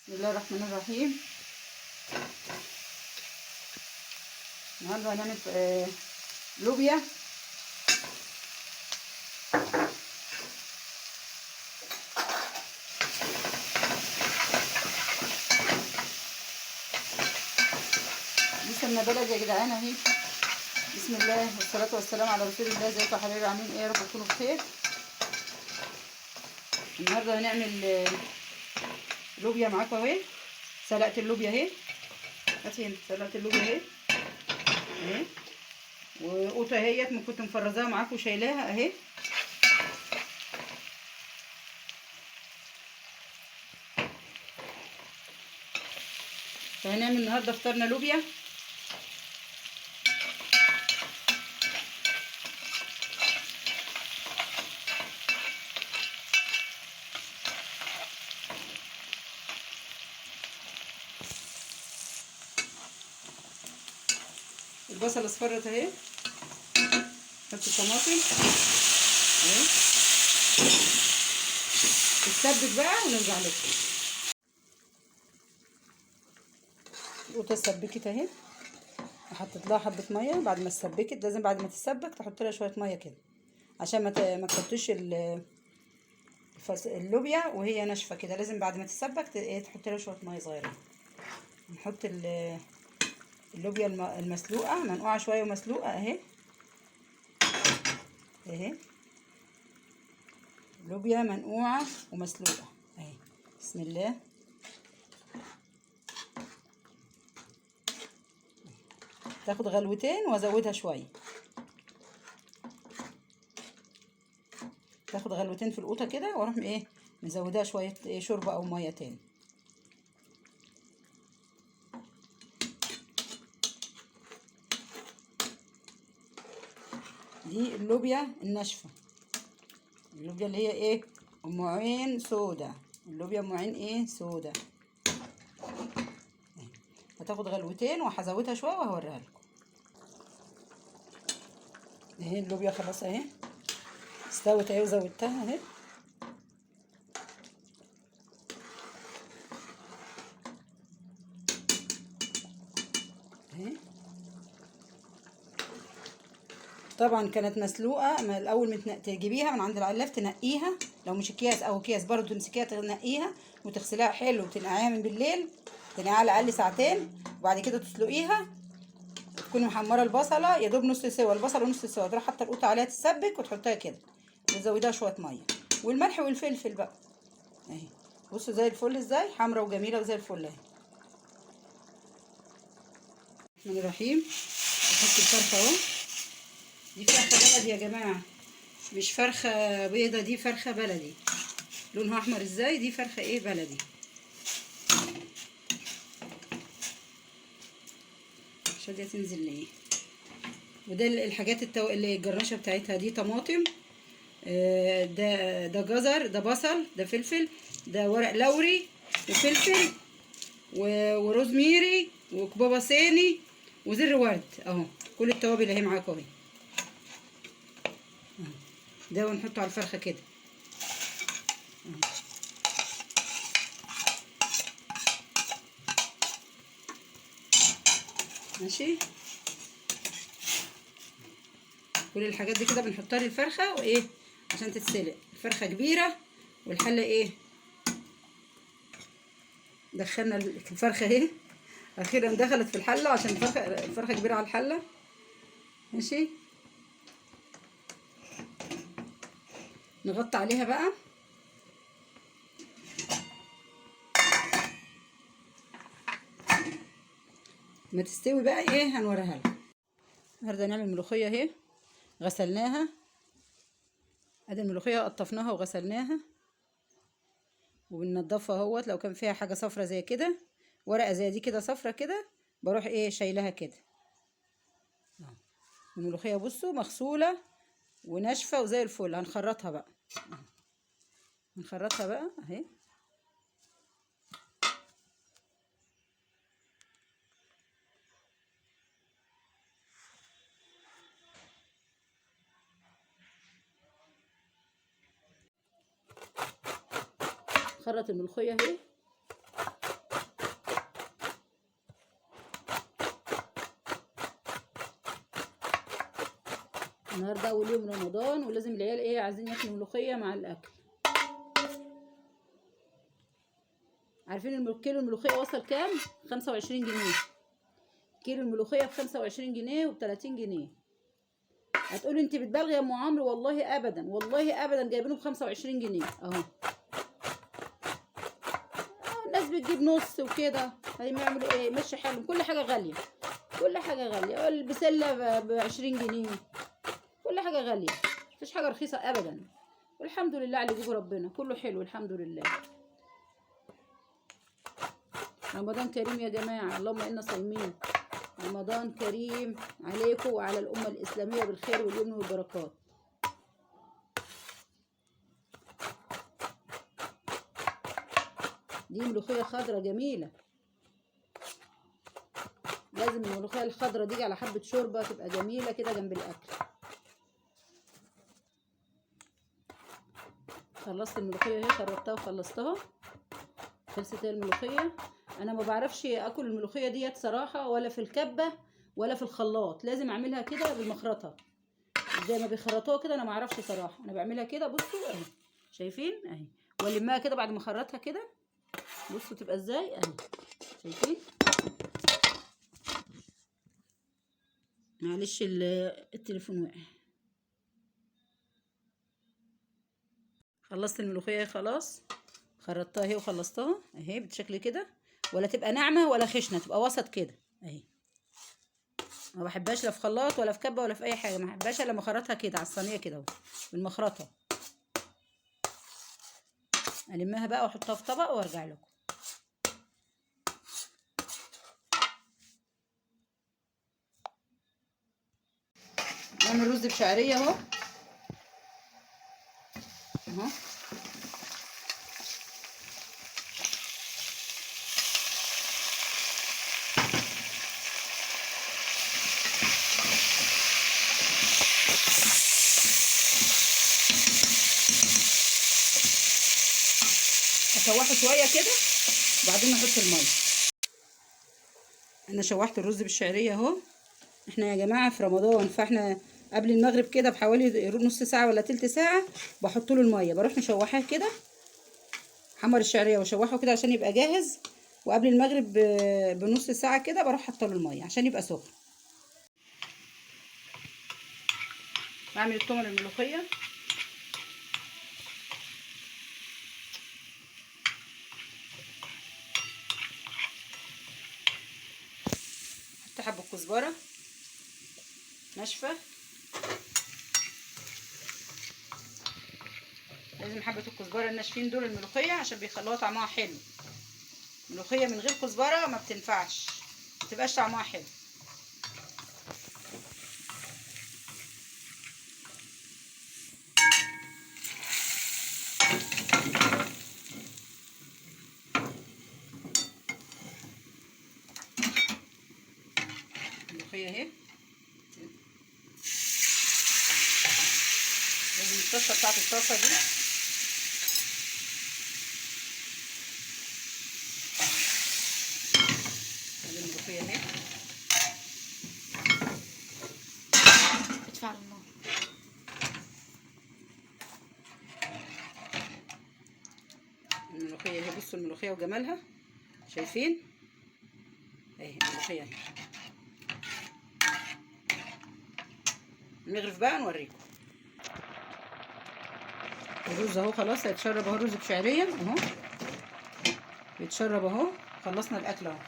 بسم الله الرحمن الرحيم. النهارده هنعمل لوبيا. دي سمنه بلدي يا جدعان اهي. بسم الله والصلاة والسلام على رسول الله. ازيكم يا حبايبي، عاملين ايه؟ يا رب تكونوا بخير. النهارده هنعمل لوبيا معاكم اهي. سلقت اللوبيا اهي، هاتي هنا. سلقت اللوبيا اهي اهي، وقوطه اهيت كنت مفرزاها معاكم وشايلاها اهي. فهنعمل النهارده فطارنا لوبيا. البصل اصفرت اهي، نحط الطماطم اهي، تتسبك بقى ونرجع لكم. القوطه اتسبكت اهي، حطيت لها حبه مية بعد ما اتسبكت. لازم بعد ما تتسبك تحط لها شوية مية كده عشان ما تحطيش اللوبيا وهي ناشفة كده. لازم بعد ما تتسبك تحط لها شوية مية صغيرة. نحط اللوبيا المسلوقه، منقوعه شوية ومسلوقه اهي اهي، لوبيا منقوعه ومسلوقه اهي. بسم الله. تاخد غلوتين وازودها شوية، تاخد غلوتين في القوطه كده واروح ايه مزودها شوية ايه شوربة او مية تاني. دي اللوبيا الناشفه، اللوبيا اللي هي ايه ام عين سودا، اللوبيا ام عين ايه سودا. هتاخد غلوتين وهزودها شوية وهوريها لكم. اهي اللوبيا خلاص اهي استوت اهي وزودتها اهي. اهي طبعا كانت مسلوقة ما الاول، تجيبيها من عند العلاف تنقيها، لو مش اكياس او اكياس برضو تمسكيها تنقيها وتغسليها حلو وتنقعيها من بالليل، تنقعيها على الاقل ساعتين، وبعد كده تسلقيها. تكوني محمرة البصله يا دوب نص سوا، البصله نص سوا، تروح حاطه القوطه عليها تتسبك وتحطيها كده، وتزوديها شوية مية والملح والفلفل بقى اهي. بصوا زي الفل ازاي، حمرا وجميلة وزي الفل اهي. الرحمن الرحيم. احط الفرخه اهو. دي فرخة بلدي يا جماعة، مش فرخة بيضة، دي فرخة بلدي لونها احمر ازاي. دي فرخة ايه بلدي. عشان دي تنزل ليه. وده الحاجات اللي الجراشه بتاعتها دي طماطم، ده جزر، ده بصل، ده فلفل، ده ورق لوري وفلفل وروزميري وكبابه صيني وزر ورد اهو. كل التوابل اهي معاكم اهي. ده ونحطه على الفرخه كده. ماشي، كل الحاجات دي كده بنحطها للفرخه وايه عشان تتسلق. الفرخه كبيرة والحله ايه. دخلنا الفرخه اهي، اخيرا دخلت في الحلة عشان الفرخه كبيرة على الحلة. ماشي، نغطي عليها بقى. ما تستوي بقى ايه هنوريها لكم. النهارده هنعمل ملوخية اهي، غسلناها. ادي الملوخية قطفناها وغسلناها وبننضفها اهوت. لو كان فيها حاجة صفرة زي كده، ورقة زي دي كده صفرة كده، بروح ايه شايلها كده. الملوخية بصوا مغسوله وناشفه وزي الفل. هنخرطها بقى، هنخرطها بقى اهي. خرط الملوخية اهي. النهارده اول يوم رمضان، ولازم العيال ايه عايزين ياكلوا ملوخية مع الاكل. عارفين كيلو الملوخية وصل كام؟ 25 جنيه كيلو الملوخية، ب 25 جنيه وب 30 جنيه. هتقولي انت بتبالغي يا ام عمرو، والله ابدا والله ابدا، جايبينه ب 25 جنيه اهو. الناس بتجيب نص وكده، هيعملوا ايه؟ مشي حالهم، كل حاجة غالية، كل حاجة غالية. البسله ب 20 جنيه، كل حاجة غالية، مفيش حاجة رخيصة ابدا. والحمد لله على اللي يجيبه ربنا، كله حلو الحمد لله. رمضان كريم يا جماعة، اللهم انا صايمين. رمضان كريم عليكم وعلى الامة الاسلامية بالخير واليمن والبركات. دي ملوخية خضراء جميلة، لازم الملوخية الخضراء دي على حبه شوربة تبقى جميلة كده جنب الاكل. خلصت الملوخية اهي، خربتها وخلصتها، خلصت هي الملوخية. انا ما بعرفش اكل الملوخية ديت صراحة، ولا في الكبه ولا في الخلاط، لازم اعملها كده بالمخرطه زي ما بيخرطوها كده. انا ما اعرفش صراحة، انا بعملها كده. بصوا اهي، شايفين اهي، والمها كده بعد ما اخرطها كده، بصوا تبقى ازاي اهي، شايفين؟ معلش التليفون وقع. خلصت الملوخية خلاص، خرطتها اهي وخلصتها اهي بالشكل كده، ولا تبقى ناعمة ولا خشنه، تبقى وسط كده اهي. ما بحبهاش لا في خلاط ولا في كبه ولا في اي حاجة، ما بحبهاش الا لما اخرطها كده على الصينية كده اهو بالمخرطه. المها بقى واحطها في طبق وارجع لكم. نعمل رز بشعريه اهو اهو. اشوحه شوية كده وبعدين نحط المية. انا شوحت الرز بالشعريه اهو. احنا يا جماعة في رمضان، فاحنا قبل المغرب كده بحوالي نص ساعة ولا تلت ساعة بحط له المية، بروح مشوحاه كده، حمر الشعرية واشوحه كده عشان يبقى جاهز. وقبل المغرب بنص ساعة كده بروح حاطه له المية عشان يبقى سخن. بعمل التومه للملوخيه. حط حبه كزبره ناشفة، لازم حبه الكزبره الناشفين دول الملوخية عشان بيخلوها طعمها حلو. الملوخية من غير كزبره ما بتنفعش، ما بتبقاش طعمها حلو. الملوخية اهي، لازم الطشه بتاعت الطاسه دي. الملوخية اهي، ادفع على النار. الملوخية اهي، بصوا الملوخية وجمالها، شايفين اهي الملوخية اهي. نغرف بقى نوريكم الرز اهو، خلاص هيتشرب اهو، الرز بشعريه اهو بيتشرب اهو. خلصنا الاكل اهو.